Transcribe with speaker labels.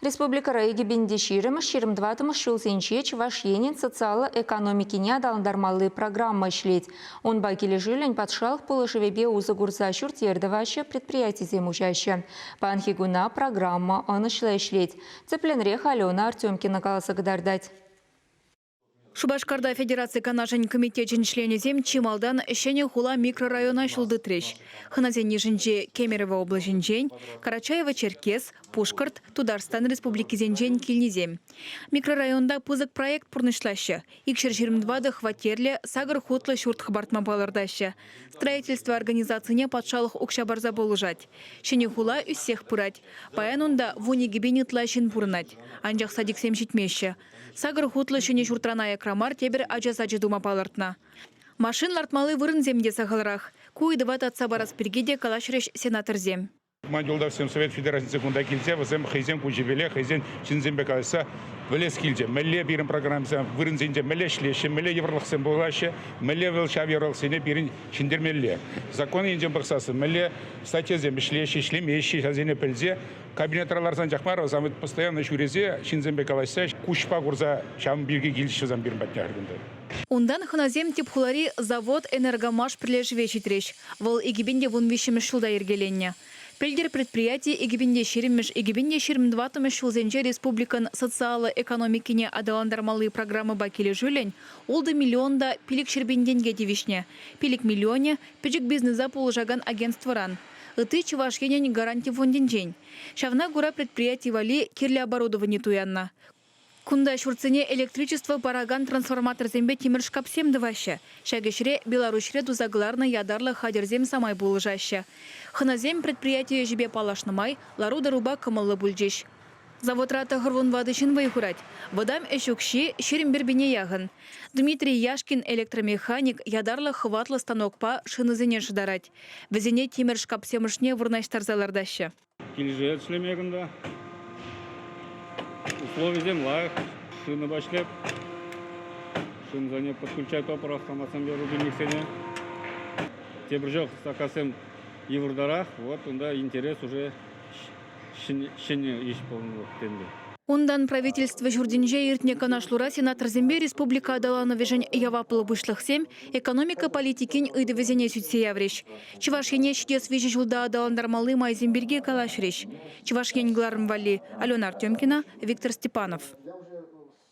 Speaker 1: Республикӑра 2020-мӗш 24-мӗш ҫулсенче Чӑваш Енӗн социаллӑ экономикине аталантармалли программа ӗҫлет. Унпа килӗшӳллӗн патшалӑх пулӑшӑвӗпе усӑ курса ҫурт-йӗр тӑваҫҫӗ, предприятисем уҫаҫҫӗ. Паянхи куна программа ӑнӑҫлӑ ӗҫлет. Тӗплӗнрех Алена Артемкина каласа кӑтартать.
Speaker 2: Шупашкарта Федераци Канашӗн комитечӗн членӗсем чи малтан Ҫӗнӗ хула микрорайона ҫул тытрӗҫ. Хӑнасен йышӗнче Кемерово облаҫӗнчен, Карачаево-Черкес, Пушкӑрт, Тутарстан республикисенчен килнисем. Микрорайонта пысӑк проект пурнӑҫлаҫҫӗ. 224 хваттерлӗ сакӑр хутлӑ ҫурт хӑпартма палӑртаҫҫӗ. Строительство организацине патшалӑх укҫа парса пулӑшать. Ҫӗнӗ хула ӳссех пырать. Паян унта 12 пин ытла ҫын пурӑнать. Анчах садиксем ҫитмеҫҫӗ. Сакӑр хутлӑ ҫӗнӗ ҫуртран аякра мар тепӗр ача сачӗ тума палӑртнӑ. Машин лартмалли вырӑнсем те сахалрах. Ку ыйтӑва татса парас пирки те калаҫрӗҫ сенаторсем.
Speaker 3: Ман юлташсем Совет Федерацийӗнче кунта килсе вӗсем хӑйсен куҫӗпеле, хӑйсен ҫынсемпе калаҫса пӗлес килчӗ. Мӗнле пирӗн программӑсем вырӑнсенче мӗнле ӗҫлеҫҫӗ, мӗнле йывӑрлӑхсем пулаҫҫӗ, мӗнле вӑл ҫав йывӑрлӑхсене пирӗн ҫӗнтермелле. Закон енчен пӑхсассӑн мӗнле статьясем ӗҫлеҫҫӗ, ӗҫлемеҫҫӗ, ҫавсене пӗлсе Кабинетра ларсан чах мар, вӗсем постоянно ҫӳресе, ҫынсемпе калаҫса, куҫпа курса ҫавӑн пирки килчӗҫ вӗсем пирӗн патне кунта.
Speaker 2: Унтан хӑнасем тӗп хулари Завод Энергомаш пӗрлешӗве ҫитрӗҫ. Вӑл 2013-мӗш ҫулта йӗркеленнӗ. Пӗлтӗр предприяти 2020-мӗш, 2024-мӗш ҫулсенче республикӑн социаллӑ экономикине аталантармалли программӑпа килӗшӳллӗн ултӑ миллион та 500 пин тенке тивӗҫнӗ. Пилӗк миллионӗ, пӗчӗк бизнеса пулӑшакан агентствӑран. Ытти Чӑваш Енӗн гаранти фондӗнчен. Ҫавна кура предприяти валли кирлӗ оборудовани туяннӑ. Кунта ҫуртсене электричество паракан трансформаторсемпе тимӗр шкапсем тӑваҫҫӗ. Ҫак ӗҫре Беларуҫре туса кӑларнӑ ятарлӑ хатӗрсем самай пулӑшаҫҫӗ. Хӑнасем предприяти ӗҫӗпе паллашнӑ май лару-тӑрупа кӑмӑллӑ пулчӗҫ. Заводра тӑхӑрвун ватӑ ҫын вӑй хурать. Вӑтам ӗҫ укҫи 21 пине яхӑн. Дмитрий Яшкин электромеханик ятарлӑ хӑватлӑ станокпа шинӑсене шӑтарать. Вӗсене тимӗр шкапсем ӑшне вырнаҫтарса лартаҫҫӗ.
Speaker 4: Килӗшет ӗҫлеме кунта. Условисем лайӑх. Шинӑпа ӗҫлеп. Шинӑсене подключать тӑвӑпӑр автоматсемпе рубильниксене. Тепӗр чух заказсем йывӑртарах. Вот унта интерес уже ҫӗнӗ ӗҫ пулнӑ тенӗ.
Speaker 2: Унтан Правительство ҫуртӗнче иртнӗ канашлура сенаторсемпе республика аталанӑвӗшӗн яваплӑ пуҫлӑхсем экономика политикин ыйтӑвӗсене сӳтсе яврӗҫ. Чӑваш Ене ҫитес виҫӗ ҫулта аталантармалли майсем пирки калаҫрӗҫ. Чӑваш Ен кӑларӑм валли Алена Артемкина, Виктор Степанов.